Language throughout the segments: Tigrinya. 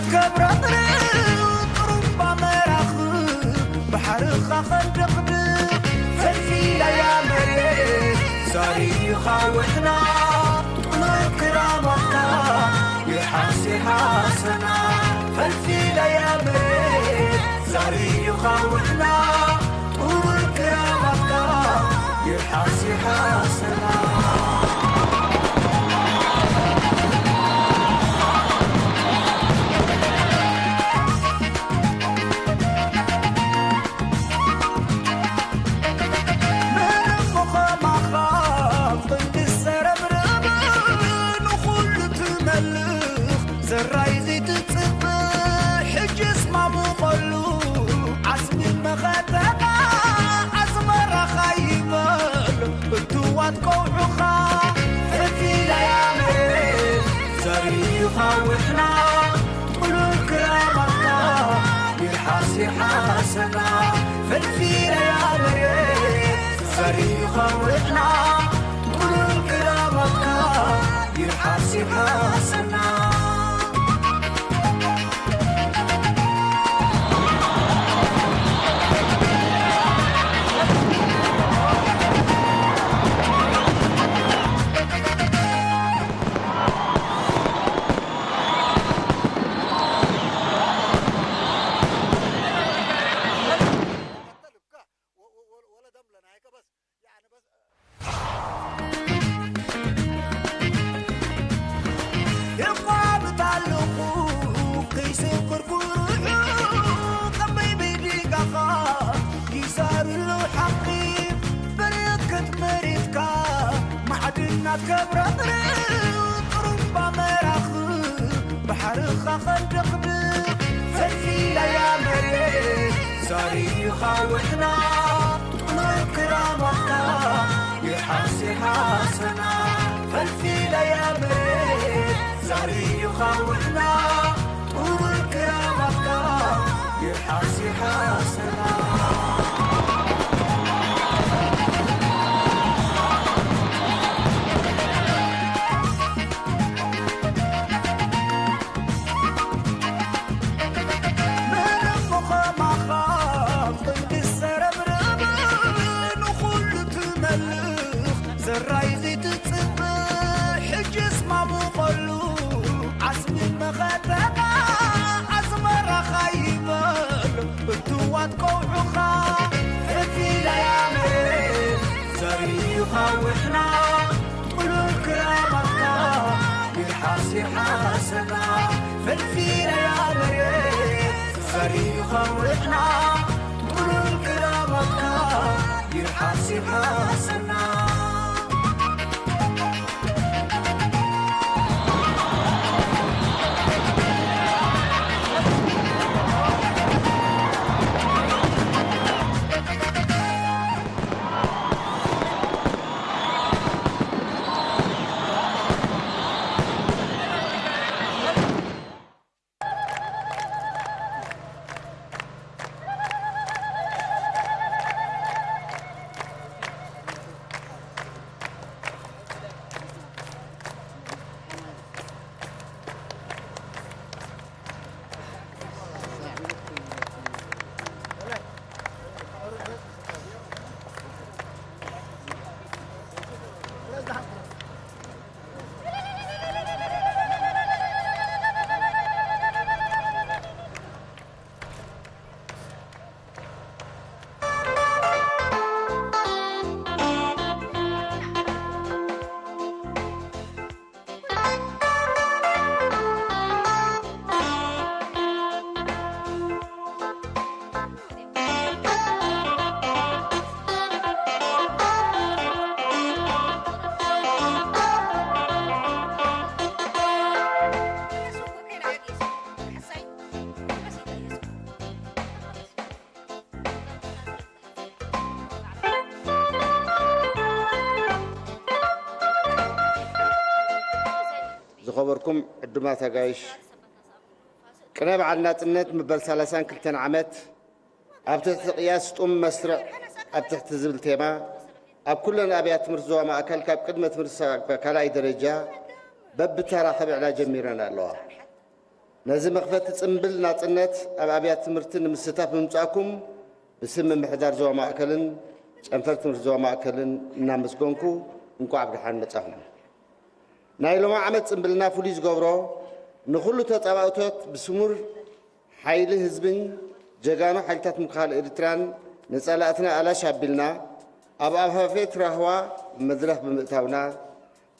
ከብረቕርቕ ጥሩምባ መራኽብ ባሕርኻ ኸንደቕድቕ ፈልፊላያ መሬት ዛሪኻ ውሕና ጥሉል ክራማትካ ይርሓስ ይርሓሰና ፈልፊላያ መሬት ዛሪኻ ውሕና ጥሉል ክራማትካ ይርሓስ ይርሓሰና ዘራይ ዘይትጽብእ ሕጅስ ማሙቐሉ ዓስቢ መኸተኻ ኣስመራኻ ይበል እትዋት ከውሑኻ ፍልፊላያ መሬት ዘሪኻ ውሕና ጥሉል ክራማትካ ይርሓስ ይርሓሰና ፍልፊላያ መሬት ዘሪኻ ውሕና ጥሉል ክራማትካ ይርሓስ ይርሓሰና ዝኸበርኩም ዕዱማት ኣጋይሽ፣ ቅነ በዓል ናጽነት መበል ሰላሳን ክልተን ዓመት ኣብ ትሕቲ ቅያስ ጥም መስርዕ ኣብ ትሕቲ ዝብል ቴማ ኣብ ኩለን ኣብያት ትምህርቲ ዞባ ማእከል ካብ ቅድመ ትምህርቲ እስካብ ካልኣይ ደረጃ በብተራ ከብዕላ ጀሚረን ኣለዋ። ነዚ መኽፈቲ ጽምብል ናጽነት ኣብ ኣብያተ ትምህርቲ ንምስታፍ ብምምጻእኩም ብስም ምምሕዳር ዞባ ማእከልን ጨንፈር ትምህርቲ ዞባ ማእከልን እናመስገንኩ እንኳዕ ብደሓን መጻኹም። ናይ ሎሚ ዓመት ጽምብልና ፍሉይ ዝገብሮ ንኹሉ ተጻባእቶት ብስሙር ሓይሊ ህዝብን ጀጋኑ ሓይልታት ምክልኻል ኤርትራን ንጸላእትና ኣላሽ ኣቢልና ኣብ ኣፋፌት ራህዋ መድረኽ ብምእታውና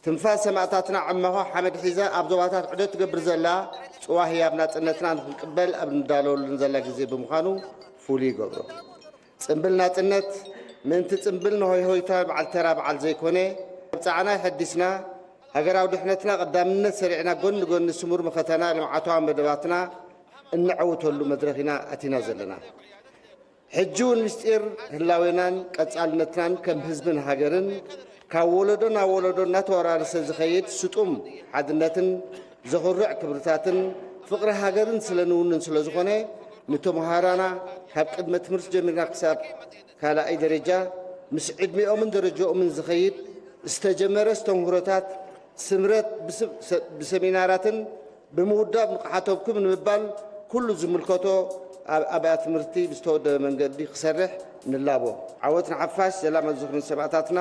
ትንፋስ ሰማእታትና ዕማኾ ሓመድ ሒዛ ኣብ ዞባታት ዕደት ትገብር ዘላ ጽዋ ህያብ ናጽነትና ንኽንቅበል ኣብ እንዳለወሉን ዘላ ግዜ ብምዃኑ ፍሉይ ይገብሮ። ጽምብል ናጽነት ምእንቲ ጽምብል ንሆይ ሆይታ በዓል ተራ በዓል ዘይኮነ ኣብ ጻዕና ይሐዲስና ሃገራዊ ድሕነትና ቀዳምነት ሰሪዕና ጎኒ ጎኒ ስሙር መኸተና ልምዓታዊ መደባትና እንዐውተሉ መድረኽ ኢና ኣቲና ዘለና። ሕጂ እውን ምስጢር ህላዌናን ቀጻልነትናን ከም ህዝብን ሃገርን ካብ ወለዶ ናብ ወለዶ እናተወራረሰ ዝኸይድ ስጡም ሓድነትን ዘኹርዕ ክብርታትን ፍቕሪ ሃገርን ስለ ንውንን ስለ ዝኾነ ንተምሃራና ካብ ቅድመ ትምህርቲ ጀሚርና ክሳብ ካልኣይ ደረጃ ምስ ዕድሚኦምን ደረጃኦምን ዝኸይድ ዝተጀመረ ዝተምሁሮታት ስምረት ብሰሚናራትን ብምውዳብ ንቕሓተኩም ንምባል ኩሉ ዝምልከቶ ኣብ ኣብያ ትምህርቲ ብዝተወደበ መንገዲ ክሰርሕ ንላቦ። ዓወት ንሓፋሽ፣ ሰላም ዝኽርን ሰማእታትና።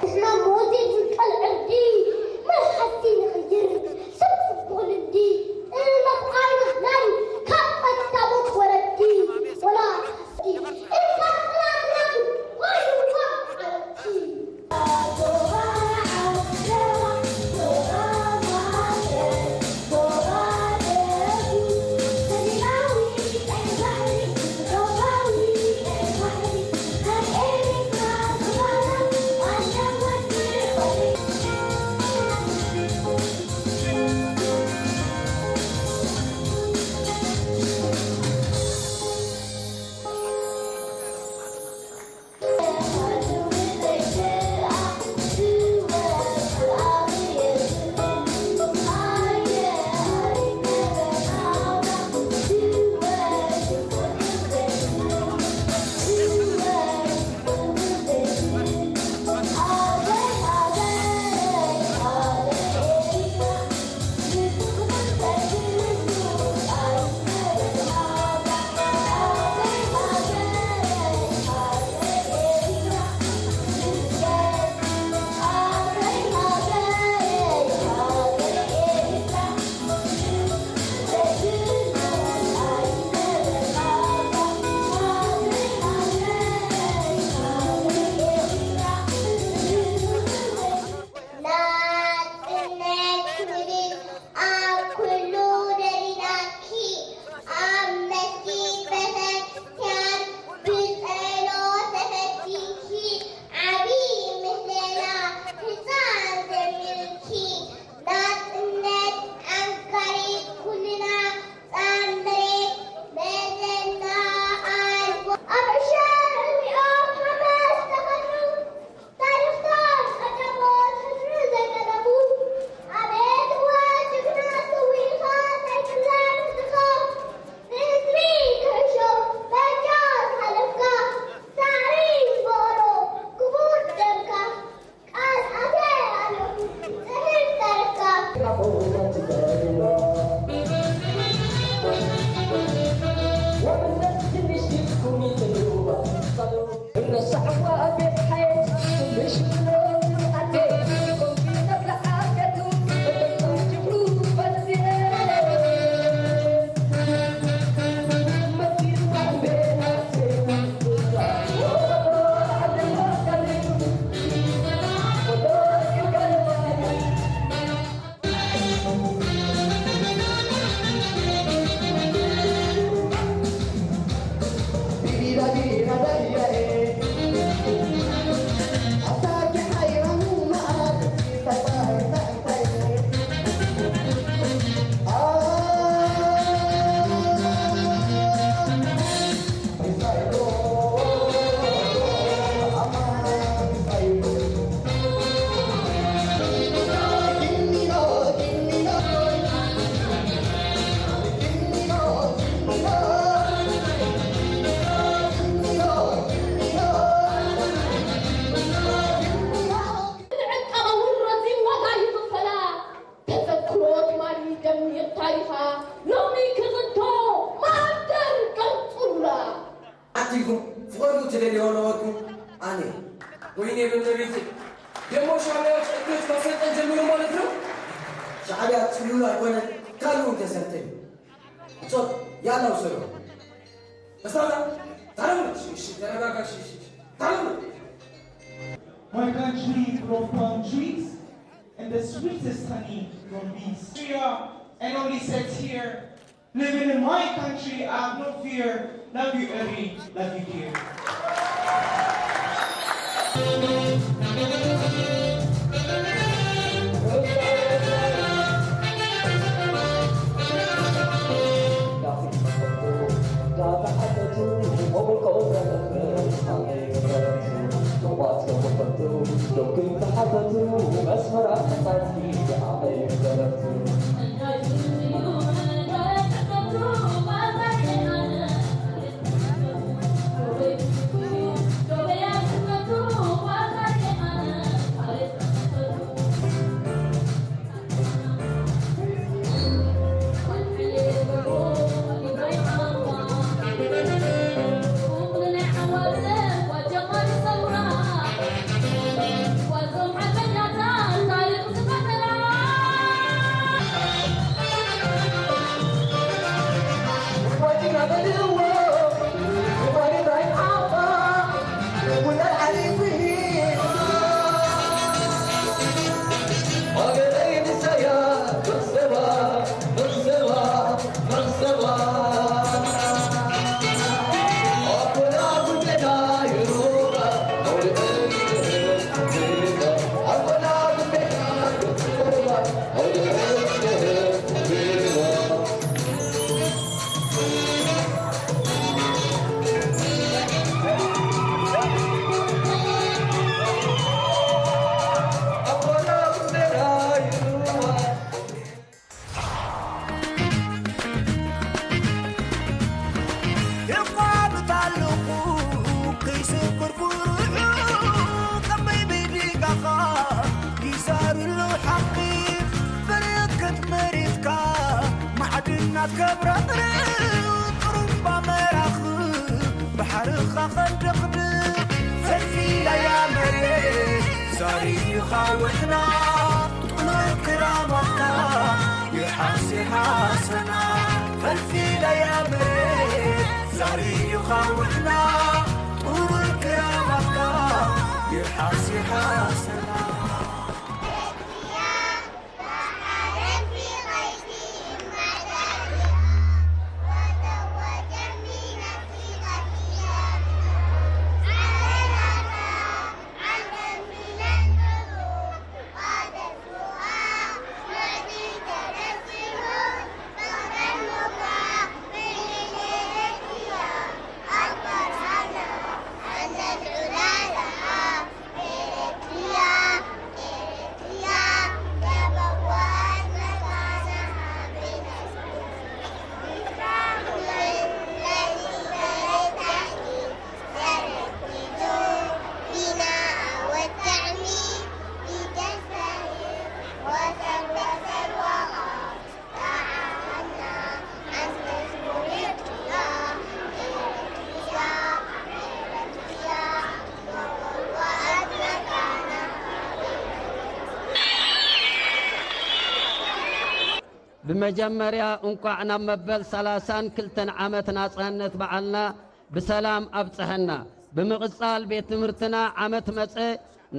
ንሕና ሞት ዝንቀል ዕርዲ፣ መርሓቲ ንቕይር ሰብ ጽቡቕ ልምዲ፣ እምነት ኣይንኽዳን ካብ መታቦት ወለዲ፣ ወላ ተሓስዲ፣ እምነት ጥራጥራን ኮይኑ ዓረብቲ። ወይኔ በመቤቴ፣ ደግሞ ሻዕቢያዎች እጆች ማሰልጠን ጀምሩ ማለት ነው። ሻዕቢያ ጽሉል አይኮነን፣ ካልኡ ተሰልጠን። ጾት ያለው ሰው በስታላ ታረም። እሺ፣ እሺ፣ ተረጋጋ። እሺ፣ እሺ፣ እሺ፣ ታረም። My country full of palm trees and the sweetest honey from bees. Tria and only set here. Living in my country, I have no fear. Love you, Eri. Love you, dear. ብመጀመርያ እንቋዕ ናብ መበል ሰላሳን ክልተን ዓመት ናጻነት በዓልና ብሰላም ኣብጽሐና። ብምቕጻል ቤት ትምህርትና ዓመት መጸ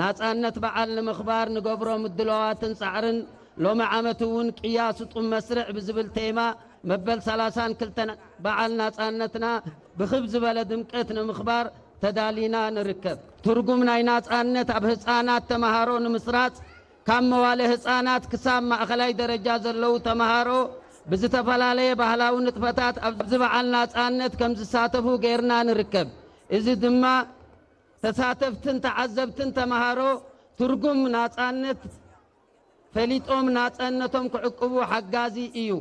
ናጻነት በዓል ንምኽባር ንገብሮ ምድላዋትን ጻዕርን ሎሚ ዓመት እውን ቅያ ስጡም መስርዕ ብዝብል ቴማ መበል ሰላሳን ክልተን በዓል ናጻነትና ብኽብ ዝበለ ድምቀት ንምኽባር ተዳሊና ንርከብ። ትርጉም ናይ ናጻነት ኣብ ህጻናት ተመሃሮ ንምስራጽ ካብ መዋለ ህጻናት ክሳብ ማእኸላይ ደረጃ ዘለዉ ተመሃሮ ብዝተፈላለየ ባህላዊ ንጥፈታት ኣብዚ በዓል ናጻነት ከም ዝሳተፉ ገይርና ንርከብ። እዚ ድማ ተሳተፍትን ተዓዘብትን ተመሃሮ ትርጉም ናጻነት ፈሊጦም ናጻነቶም ክዕቅቡ ሓጋዚ እዩ።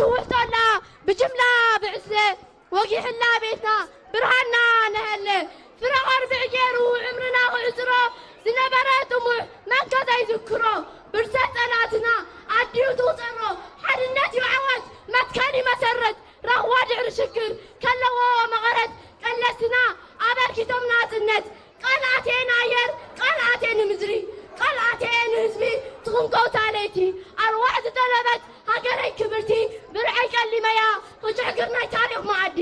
ትውሕጦ ኣላ ብጅምላ ብዕስለ፣ ወጊሕላ ቤትና ብርሃንና ነሀለ። ፍረ ቐርብዕ ገይሩ ዕምርና ክዕጽሮ ዝነበረ ጥሙሕ መን ከ ዘይዝክሮ? ብርሰት ጸላእትና ኣዲኡ ትቑጸሮ። ሓድነት እዩ ዓወት፣ መትከል እዩ መሰረት። ረኽዋ ድሕሪ ሽግር ከለዎ መቐረት። ቀለስትና ኣበርኪቶም ናጽነት። ቃል ኣትየ ንኣየር፣ ቃል ኣትየ ንምድሪ፣ ቃል ኣትየ ንህዝቢ። ትኹን ከውታ ለይቲ ኣርዋሕ ዝጠለበት ሃገረይ ክብርቲ፣ ብርዐይ ቀሊመያ ክጭሕግር ናይ ታሪኽ መኣዲ።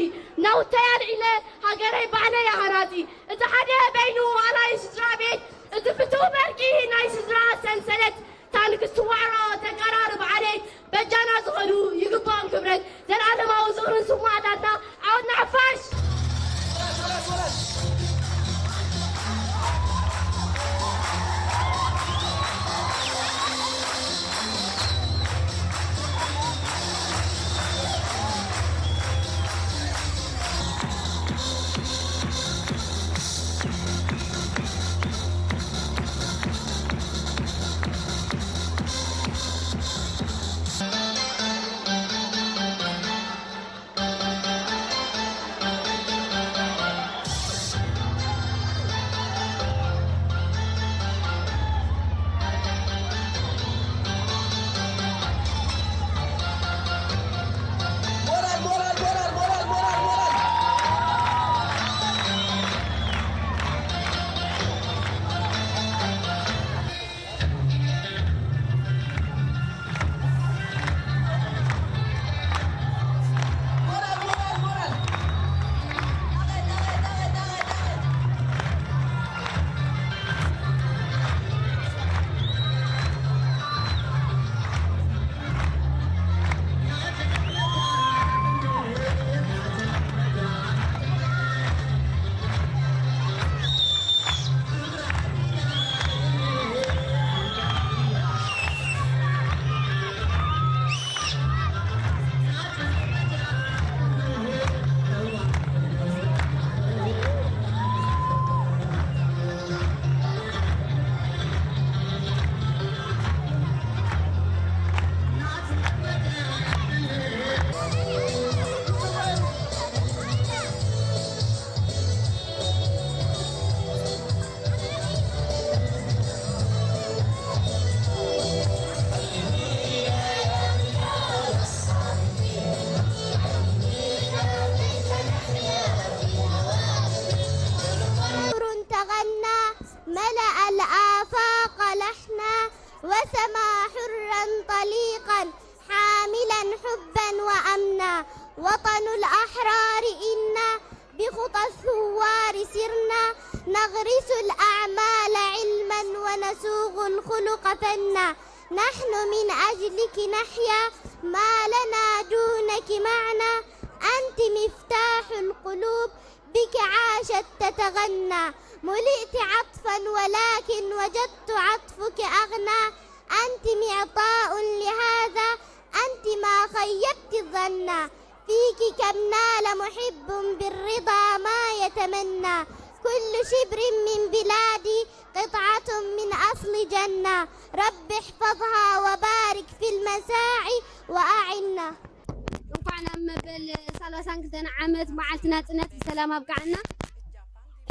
ነውተይ ኣልዒለ ሃገረይ ባዕለይ ሃራጺ። እቲ ሓደ በይኑ ኣላይ ስድራ ቤት፣ እቲ ፍቱው በርቂ ናይ ስድራ ሰንሰለት። ታንክስ ትዋዕሮ ተቀራርብ ዓሌት፣ በጃና ዝኸዱ ይግባኦም ክብረት። ዘላለማዊ ዝኽርን ስማእታትና። ዓወት ንሓፋሽ። نور تغنى ملأ الآفاق لحنا، وسما حرا طليقا حاملا حبا وأمنا. وطن الأحرار إنا، بخطى الثوار سرنا، نغرس الأعمال علما ونسوغ الخلق فنا. نحن من أجلك نحيا، ما لنا دونك معنى، أنت مفتاح القلوب، بك عاشت تتغنى. ملئت عطفا ولكن وجدت عطفك أغنى، أنت معطاء لهذا، أنت ما خيبت الظن. فيك كم نال محب بالرضا ما يتمنى. كل شبر من بلادي قطعة من أصل جنة. رب احفظها وبارك في المساعي وأعنا. እንኳዕ ናብ መበል ሰላሳን ክልተን ዓመት መዓልቲ ናጽነት ብሰላም ኣብቅዓና።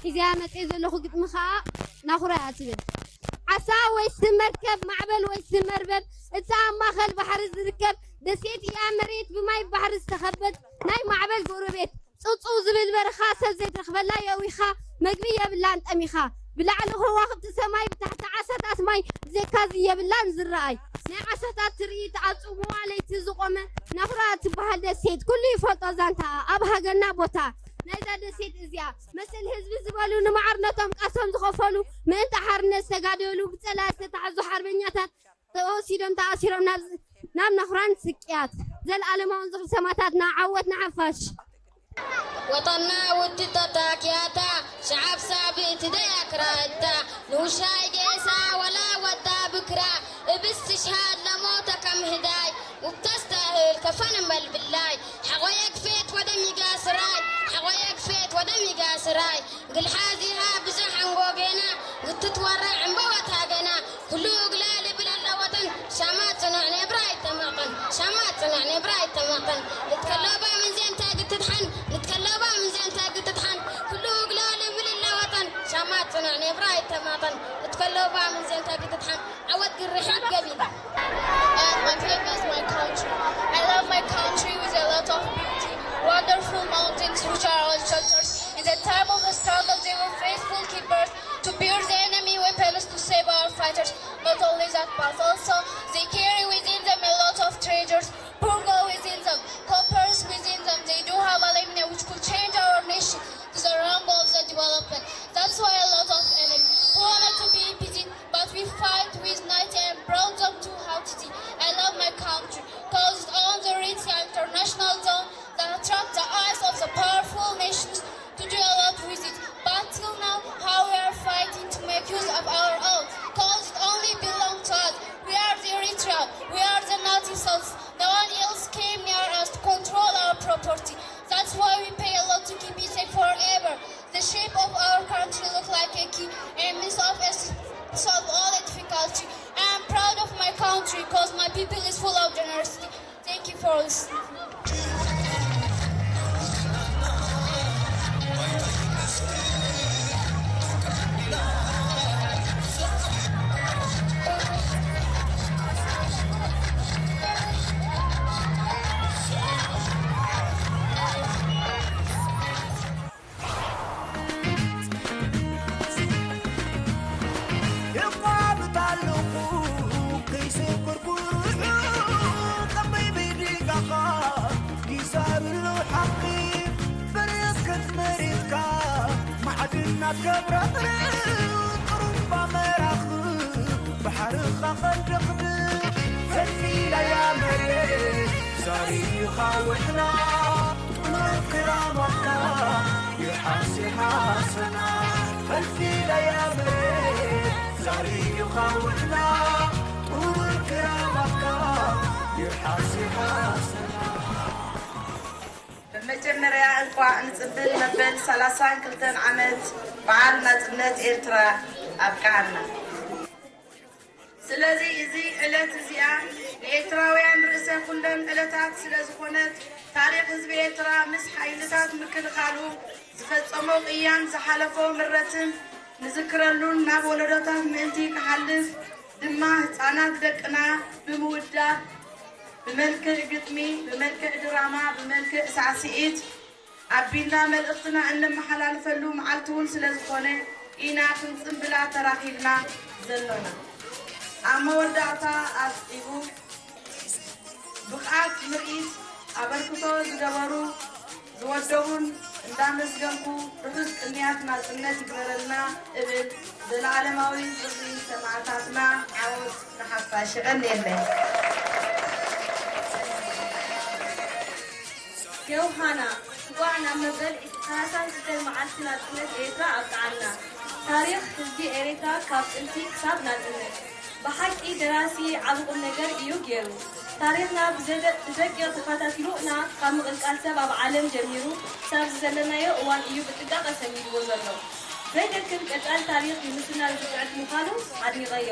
ሒዘያ መጽየ ዘለኹ ግጥሚ ኸኣ ናኹራ እያ ትብል። ዓሳ ወይስ መርከብ፣ ማዕበል ወይስ መርበብ፣ እታ ኣብ ማእከል ባሕሪ ዝርከብ ደሴት እያ መሬት ብማይ ባሕሪ ዝተኸበት ናይ ማዕበል ጎረቤት። ጽውጽው ዝብል በረኻ ሰብ ዘይትረኽበላ የዊኻ፣ መግቢ የብላን ጠሚኻ። ብላዕሊ ከዋኽብቲ ሰማይ፣ ብታሕቲ ዓሳታት ማይ፣ ብዘይካዚ የብላን ዝረኣይ። ናይ ዓሳታት ትርኢት ኣብ ጽምዋ ለይቲ ዝቖመ ናኹራ ትበሃል ደሴት። ኩሉ ይፈልጦ ዛንታ ኣብ ሃገርና ቦታ ናይዛ ደሴት እዚኣ። መሰል ህዝቢ ዝበሉ ንማዕርነቶም ቃልሶም ዝኸፈሉ ምእንቲ ሓርነት ዝተጋደሉ ብጸላኢ ዝተታሕዙ ሓርበኛታት ተወሲዶም ተኣሲሮም ናብ ናብ ናኹራን ስቅያት ዘለኣለማውን ዝኽሪ ሰማእታትና። ዓወት ንሓፋሽ። وطننا وتتتاكياتا شعب ثابت ديا كراتا نوشاي جيسا ولا ودا بكرا ابستشهاد لموت كم هداي وبتستاهل كفن مال بالله حقويك فيت ودمي قاسراي حقويك فيت ودمي قاسراي قل حازيها بزحن قوقينا وتتورع عن بوتها قنا ኩሉ እግለ ልብል ኣለወጥን ሻማ ጽኑዕ ንብራ ኣይተመቕን ሻማ ጽኑዕ ንብራ ኣይተመቕን መጠን ንትከለባ ምን ዜንታ ግትትሓን ንትከለባ ምን ዜንታ ግትትሓን ኩሉ ግላል ይብል ለወጠን ሻማ ጽኑዕ ነብራ ይተማጠን ንትከለባ ምን ዜንታ ግትትሓን ዓወት ግርሕ ገቢና And my favorite is my country. I love my country with a lot of beauty, wonderful mountains which are our shelters. In the time of the struggle, they were faithful keepers to bear the enemy weapons to save our fighters. Not only that, but also they carry within them a lot of treasures, purple within them, coppers within them. They do have alumina which could change our nation to the realm of the development. That's why a lot of enemies who wanted to be busy, but we fight with night and brought them to how to see. I love my country, cause it's on the rich international zone that attract the eyes of the powerful nations to do a lot with it. But till now, how we are fighting to make use of our own, cause it only belongs to us. We are the Eritrean, we are the native sons. No one else came near us to control our property. That's why we pay a lot to keep it safe forever. The shape of our country look like a key, a means of escape of all the difficulty. I am proud of my country cause my people is full of generosity. Thank you for listening. ይቋምጣለኹ ከይሰከርኩ ርሑቕ ከመይ በይዲጋኻ ይዛርሉ ሓቂ በረስከት መሬትካ ማዕድናት ከብረቕርቕ ጥሩምባ መራኽብ ባሕርኻ ኸንደቕድቕ ፈኒለያ መሬት ዛሪኻ ውሕና ክራማትካ ይሓስ ይሓሰና ፈንፊለያ መሬት ዛሪኻ ውሕና ክቡር ክራማትካ ይሓስ ይሓሰና። ብመጀመርያ እንቋዕ ንጽንብል መበል ሰላሳን ክልተን ዓመት በዓል ናጽነት ኤርትራ ኣብቅዓና። ስለዚ እዚ ዕለት እዚኣ ንኤርትራውያን ርእሰ ኩለን ዕለታት ስለ ዝኾነት ታሪኽ ህዝቢ ኤርትራ ምስ ሓይልታት ምክልኻሉ ዝፈጸሞ ቅያን ዝሓለፎ ምረትን ንዝክረሉን ናብ ወለዶታት ምእንቲ ክሓልፍ ድማ ህጻናት ደቅና ብምውዳብ ብመልክዕ ግጥሚ፣ ብመልክዕ ድራማ፣ ብመልክዕ ሳዕስዒት ኣቢልና መልእኽትና እነመሓላልፈሉ መዓልቲ እውን ስለ ዝኾነ ኢና ክንጽንብላ ተራኺብና ዘሎና። ኣብ መወዳእታ ኣስዒቡ ብቕዓት ምርኢት ኣበርክቶ ዝገበሩ ዝወደቡን እንዳመስገንኩ ርሑስ ቅንያት ናጽነት ይግበረልና እብል። ዘለኣለማዊ ዝኽሪ ንሰማእታትና ዓወት ንሓፋሽ። የቐንየለይ። ዮውሃና እንቋዕ ናብ መበል ሰላሳን ክልተን መዓልቲ ናጽነት ኤርትራ ኣብቅዓና። ታሪኽ ህዝቢ ኤርትራ ካብ ጥንቲ ክሳብ ናጽነት ብሓቂ ደራሲ ዓቢ ቁምነገር እዩ ገይሩ። ታሪኽና ብደቂቕ ተኸታቲሉ እና ካብ ምቕልቃል ሰብ ኣብ ዓለም ጀሚሩ ክሳብ እዚ ዘለናዮ እዋን እዩ ብጥንቃቐ ሰኒድዎ ዘሎ። ዘይደክም ቀጻሊ ታሪኽ ንምስናድ ዝጽዕት ምዃኑ ኣድኒቐዮ።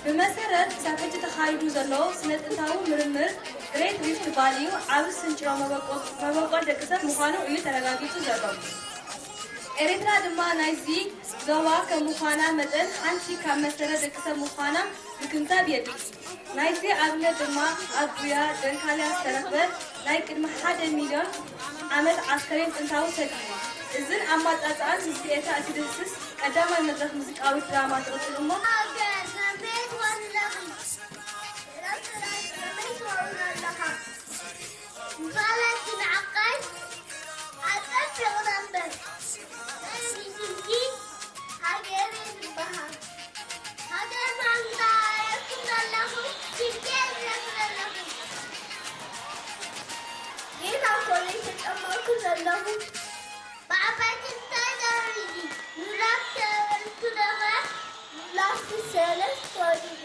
ብመሰረት ክሳብ ሕጂ ተኻይዱ ዘሎ ስነ-ጥንታዊ ምርምር ግሬት ሪፍት ቫሊዩ ዓቢ ስንጭሮ መበቆል ደቂ ሰብ ምዃኑ እዩ ተረጋጊጹ ዘሎ። ኤርትራ ድማ ናይዚ ዞባ ከም ምዃና መጠን ሓንቲ ካብ መሰረት ደቂ ሰብ ምዃና ምግንዛብ የድሊ። ናይዚ ኣብነት ድማ ኣብ ጉያ ደንካልያ ዝተረኽበ ናይ ቅድሚ ሓደ ሚልዮን ዓመት ዓስከሬን ጥንታዊ ሰብ እዩ። እዝን ኣማጻጽኣን ህዝቢ ኤርትራ እትድህስስ ቀዳማይ መድረኽ ሙዚቃዊት ድራማ ትቕጽል እሞ፣ ሃገር ከም ቤት ወለኺ፣ ኤርትራ ከም ቤት ወለኻ፣ ንኻልኣይ ክንዓቃይ ኣጸቢቕና እምበር፣ ናይ ስምኪ ሃገር ዝበሃል ሃገር ማንታ የርኩም ዘለኹም፣ ስኬት የርኩም ዘለኹም። ጌታ ኮለይ ተጨመርኩ ዘለኹ። ብዓባይቲ እንታይ ደረጃ ኑላፍ ተበልኩ ደኸ ኑላፍ ሰለስተ ወሊደ።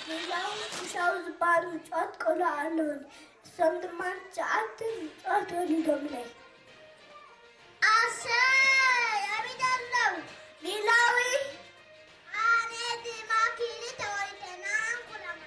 ሌላው ሽሻው ዝበሃሉ ንጹሃት ቆልዑ ኣለዉኒ። እሶም ድማ ትሽዓተ ንጹሃት ወሊዶምለይ። ኣሰይ ኣበይ ኣለዉ? ሌላዊ ኣነ ድማ ክልተ ወሊደ ናንኩላማ።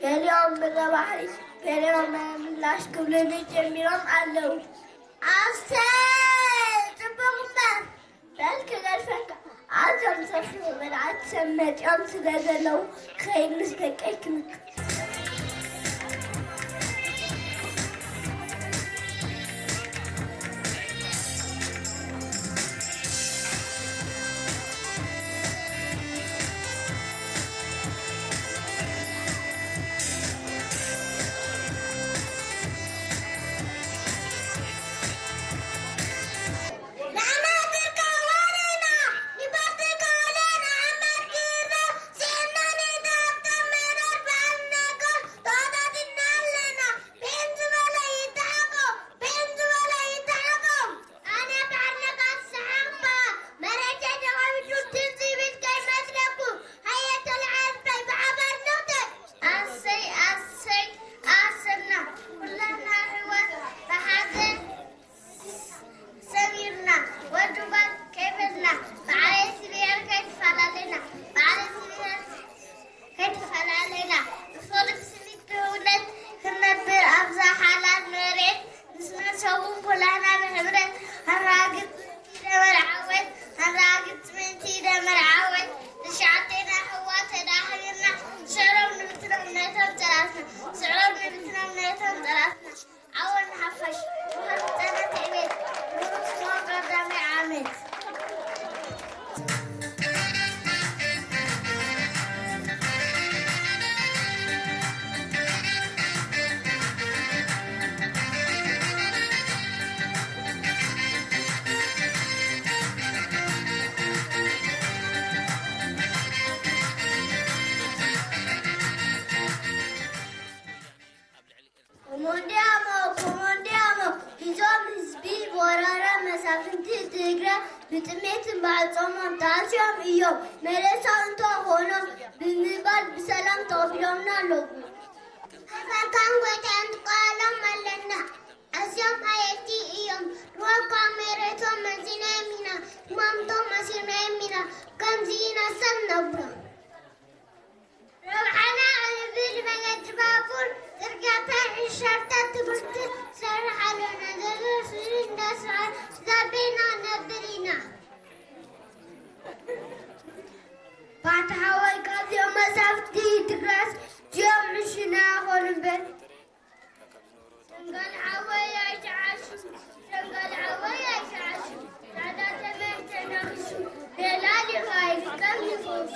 ገሊኦም ምረ ባሕሪ፣ ገሊኦም ምረ ምላሽ ክብሉኒ ጀሚሮም ኣለዉ። ኣሰይ! ጽቡቕ እምበር! በል ክገድፈካ፣ ኣዞም ሰፊሑ መርዓት ሰብ መጺኦም ስለ ዘለዉ፣ ክኸይድ ምስ ደቀይ ክምክት። ኣሰይ ኣሰይ ኣሰና ኩላና ኣሕዋት ብሓደ ሰሚርና ወዱባት ከይበልና ብዓሌት ብሄር ከይተፈላለና ብዓሌት ብሄር ከይተፈላለና ብፍቕሪ ብስኒት ብህውነት ክንነብር ኣብዛ ሓላል መሬት ምስ መሰቡ ኩላና ብሕብረት ኣራግጽ ምንቲ ደመር ዓወት ኣራግጽ ምንቲ ደመር ዓወት ትሽዓቴና ኣሕዋት ተዳሂርና ስዕሮም ንብትኖም ነቶም ጸላእትና ስዕሮም ንብትኖም ነቶም ጸላእትና ዓወት ንሓፋሽ። ብሩኽ ሰንበት ዕቤት። ብሩኽ ሰንበት ቀዳማይ ዓመት። ኮሞንዲያሞ ኮሞንዲያሞ ሒዞም ህዝቢ ብወራራ መሳፍንቲ ትግረ ብጥሜትን ብዓጾሞን ተኣስዮም እዮም። መለሳ እንተኾኖም ብምባል ብሰላም ተቐቢሎምና ኣለዉ። ኣፋካን ጎይታን ትቃሎም ኣለና። ኣዝዮም ሓየቲ እዮም። ሩባ መሬቶም መዚናዮም ኢና። ሕማምቶም ኣሲርናዮም ኢና። ከምዚ ኢና ሰብ ነብሮ። ረብሓና ዕብድ መገዲ ባቡር፣ ጽርግያታት፣ ዕሻርታት፣ ትምህርቲ ንሰርሕ ኣለና። ዘሎ ስእሊ እንዳሰኣል ዛቤና ነብር ኢና። ባታ ሓወይ ካብዚኦም መሳፍቲ ትግራስ ዚኦም ዕሽና ኾኑ እምበር። ሸንጋል ሓወይ ኣይትዓሹ፣ ሸንጋል ሓወይ ኣይትዓሹ፣ ጻዕዳ ተመን ተናኺሱ፣ ደላል ይኻይድ ከም ንጉሱ።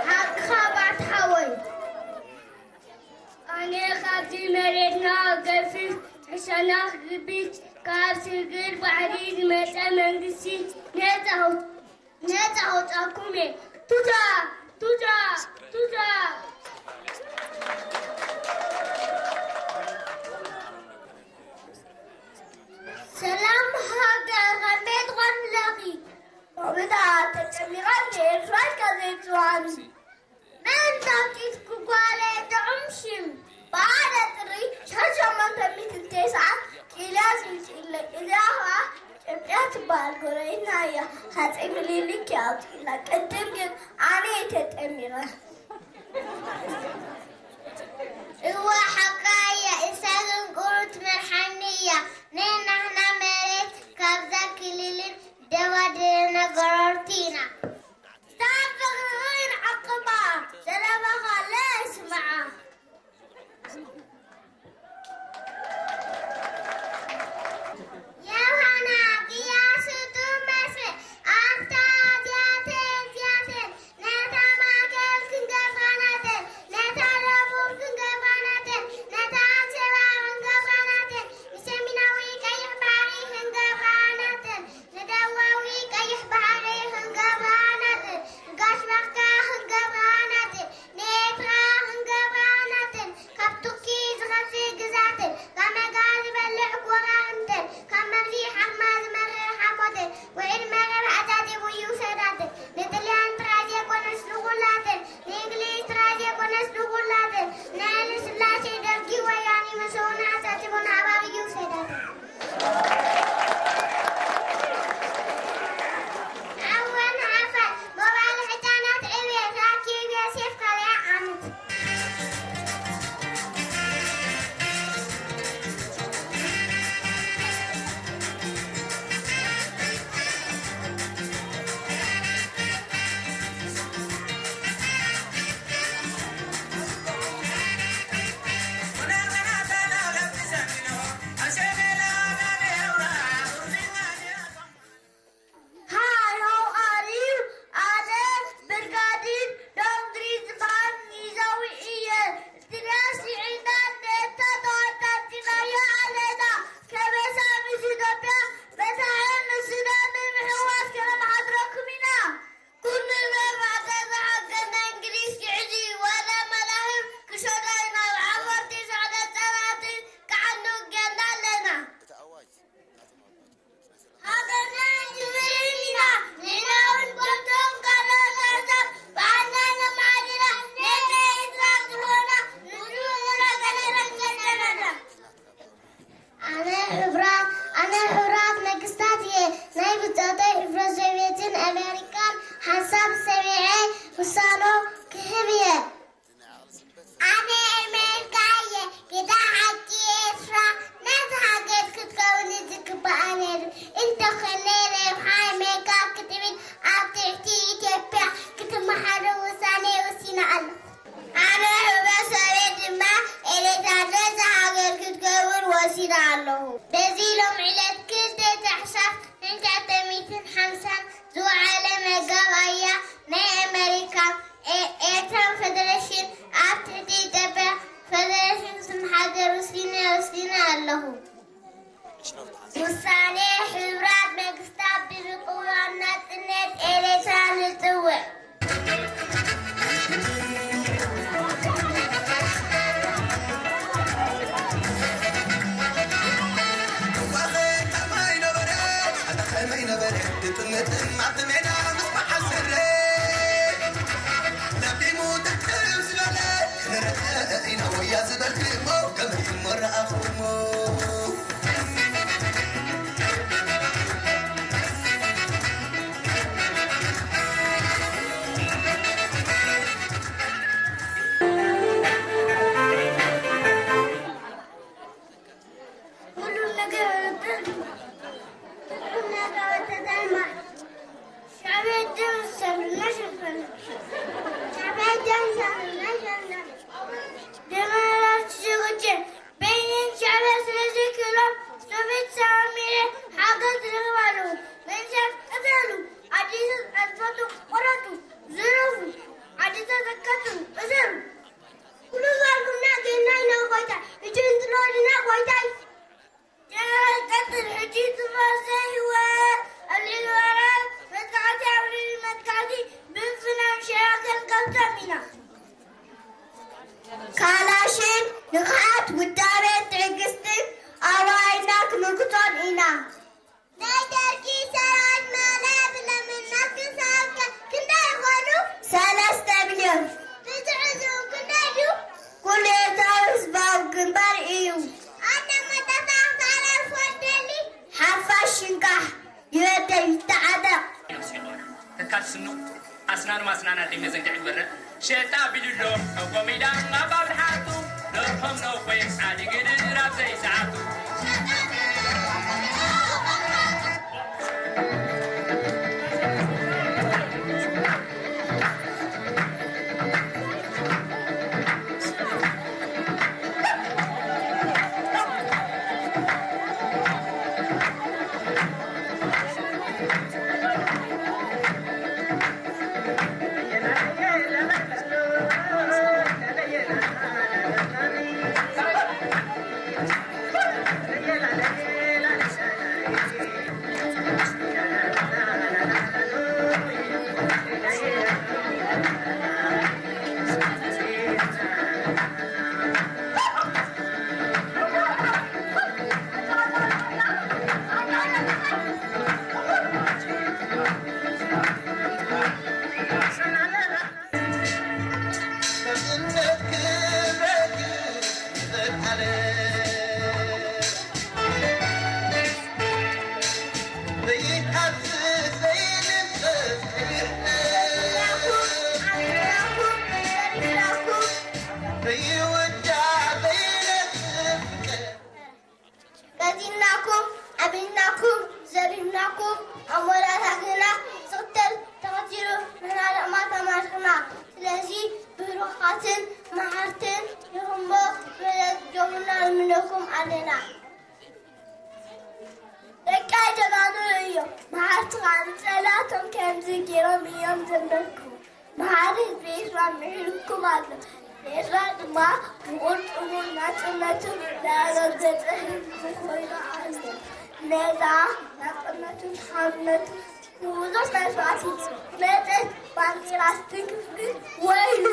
ሓቅኻ ባት ሓወይ። ኣነ ካብዚ መሬትና ገፊፍ ሕሸና ክግቢት፣ ካብ ስግር ባሕሪ ዝመጸ መንግስቲ ነጻ ነጻ ኣውጻኩም እየ። ቱታ ቱታ ቱታ። ሰላም ሃገር ከመይ ትኾን ኣለኺ? ሎምታ ተጨሚቐ ኤርትራ ጋዜጣ ጽዋኒ መን ታኪት ክጓለ ጥዑም ሽም ብሓደ ጥሪ ሸሞንተ ሚእትን ተስዓን ቂልያ ዝምጽእ ኢለ ቂልያ ኸኣ ኢትዮጵያ ትበሃል ጎረቤትና እያ። ሃፀይ ምኒልክ እያ ኣውፂእላ። ቅድም ግን ኣነ እየ ተጠሚቐ። እወ ሓቃ እያ። እሳ ግን ቁሩብ ትመርሓኒ እያ። ንሕና መሬት ካብዛ ክልልን ደባድበና ጎረርቲ ኢና። ሳብ ፍቕርኽን ዓቕባ ዘረባኻ ለይስምዓ። ዮሃና ቅያሱ ዱመስ ኣንታ ዚያተን ዚያተን ነታ ማእከል ክንገፋናተን ነታ ደቡብ ክንገፋናተን ነታ ዓሰባ ክንገፋናተን ንሰሜናዊ ቀይሕ ናይ ብጾተይ ህብረ ሶቪየትን ኣሜሪካን ሓሳብ ሰሚዐ ውሳኖ ክህብ እየ። ኣነ ኣሜሪካ እየ። ግዳ ሓቂ ኤርትራ ነቲ ሃገር ክትከውን ዝግባኣ ነይሩ። እንተኾነ ረብሓ ኣሜሪካ ክትብል ኣብ ትሕቲ ኢትዮጵያ ክትመሓደር ውሳነ ወሲነ ኣለኹ። ኣነ ህብረ ሶቪየት ድማ ኤርትራ ነቲ ሃገር ክትከውን ወሲነ ኣለኹ። በዚ ሎም ዕለት ክልተ ታሕሳስ ክልተ ሚእትን ሓምሳን ዝወዓለ መጋባእያ ናይ ኣመሪካ ኤ-፣ ኤርትራ ፈደረሽን ኣብ ትሕቲ ኢትዮጵያ ፈደረሽን ክትመሓደር ውሲነ፣ ወሲነ ኣለኹ። ውሳኔ ሕቡራት መንግስታት ብምቅዋም ናጽነት ኤርትራ ንጽውዕ። ኩሉ ነገር ርግእ፣ ኩሉ ነገር ተዳማ። ሻዕብያ ደም ሰብና ሸፈነ። ሻዕብያ ደም ሰብና ሸፈነ። ደመራ ትሽግጀ በይንን ሻዕብያ ስለ ዘይክእሎም ሶቪየት ሰማሚረ ሓገዝ ዝረኽባሉ መንእሰያት ቅተሉ፣ ኣዲስ ኣልፈቱ ቁረጡ፣ ዝረፉ፣ ኣዲስ ኣዘካቱ እሰሩ። ኩሉ ዛልኩምና ጌና ኢና ጎይታ፣ እጅ እንትኖልና ጎይታይ። ጀነራል ቀጽል፣ ሕጂ ትፈርሰ ህይወት፣ ኣብ ልዕሊ ወራር መጥቃዕቲ፣ ኣብ ልዕሊ መጥቃዕቲ፣ ብምፍናው ሸራከን ከብቶም ኢና። ካላሽን ንቕሓት፣ ውዳቤን ትዕግስትን ኣዋይና ክንምክቶም ኢና። ናይ ደርጊ ሰራዊት ማልያ ብለምና ክሳብ ከ-፣ ክንደይ ይኾኑ? ሰለስተ ሚልዮን። ብዝሕዝኡ ክንደይ እዩ? ኩልየታዊ ህዝባዊ ግንባር እዩ። ኣነ መጠጣ ክሳብ ፈደሊ። ሓፋሽ ሽንቃሕ ይወደይ ይተዓጠቕ። ተካል ስኑ ኣስናኑ ኣስናና ደይ መዘንግዕ ይበረ ሸጣ ቢልሎ ኮሚዳ ኣብ ኣብልሓቱ ደርሆም ነውኮይ ዓዲ ግድር ኣብ ዘይሰዓቱ። ቀጺልናኩም፣ ዓቢልናኩም፣ ዘሪብናኩም፣ ኣሞራታትና ዝቕተል ተቐቲሉ፣ ንሕና ድማ ተማሪኽና። ስለዚ ብሩኻትን መሓርትን ንኹንቦ፣ ምሕረት ገብሩና ንልምነኩም ኣለና። ደቀይ ጀጋኑ እዮም፣ መሓርቲ ኸኣ ንጸላእቶም ከምዚ ገይሮም እዮም ዘንበርኩ። መሓሪ ህዝቢ ኤርትራ ምሒሩኩም ኣሎ። ኤርትራ ድማ ብቕልጡፉ ናጽነቱ ዘረጋገጸ ህዝቢ ኮይኑ ኣሎ። ነዛ ናጽነቱን ሓርነቱን ብብዙሕ መስዋእቲ ዝመጸት ባንዴራ ትንክፍክፍ ወይሉ።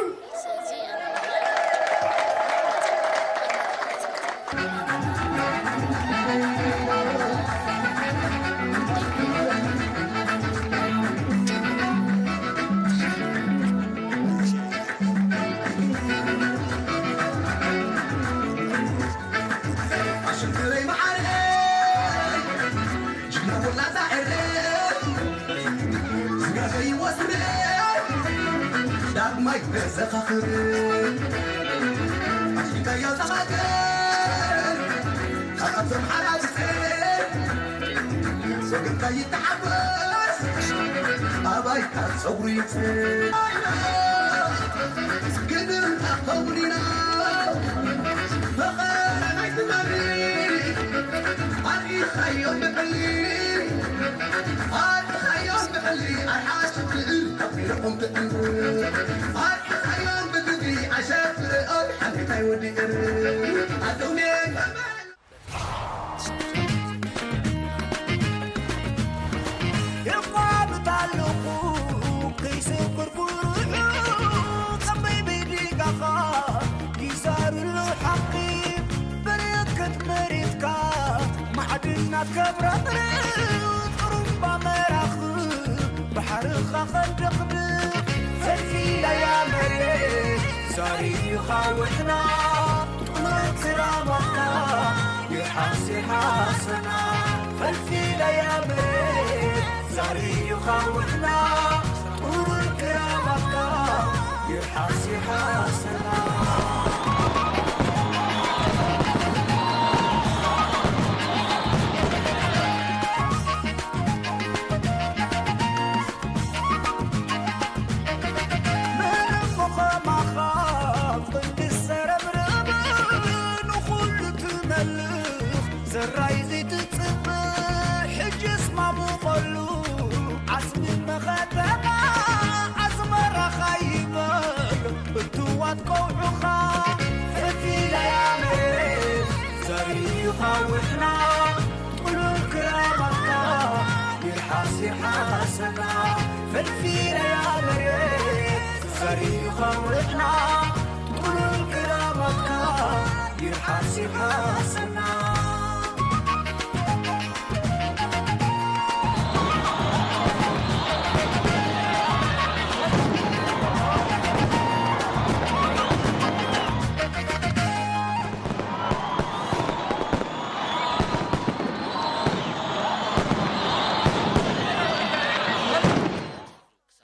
ኣብ ማይ መዘኻኽር ኣሽካያ ዝሃገር ካብ ኣብዞም ሓራጅ ሶግንካ ይተሓጎስ ኣባይካ ጸጉሪ ይጽ ግድም ኣኸውኒና መቐናይ ትመሪ ኣዲኻዮ ብዕሊ ኣዲኻዮ ብዕሊ ኣርሓሽ ትእል ኣቢልኹም ትእል ኣዲኻዮ ብግዲ ኣሸፍርኦም ሓሚታይ ወዲእር ኣደውኔ የቋምት ኣለኹ ከይስብር ጉርዑ ከመይ በይዲጋኻ ይዛርሉ ሓቂ በረከት መሬትካ ማዕድናት ከብረቕርቕ ጥሩምባ መራኽብ ባሕርኻ ኸንደቕድቕ ፈልፊለያ መሬት ዛሪኻ ውሕና ጥሙር ክራማትካ ይሓስ ይሓሰና ፈልፊለያ መሬት ዛሪኻ ውሕና ጥሙር ክራማትካ ይሓስ ይሓሰና ምንም ኸማኻ ቅንዲ ሰረብረብ ንኹሉ ትመልኽ ዘራይ ዘይትጽብእ ሕጅስ ማሙቐሉ ዓስቢ መኸተማ ኣስመራኻ ይበል እትዋት ቀውዑኻ ፈፊለያ መሬት ዘሪኻ ውሕና ጥሉል ክራማትካ ይርሓስ ይርሓሰና ፈልፊለያ መሬት ዘሪኻ ውሕና ጥሉል ክራማትካ ይርሓስ ይርሓስ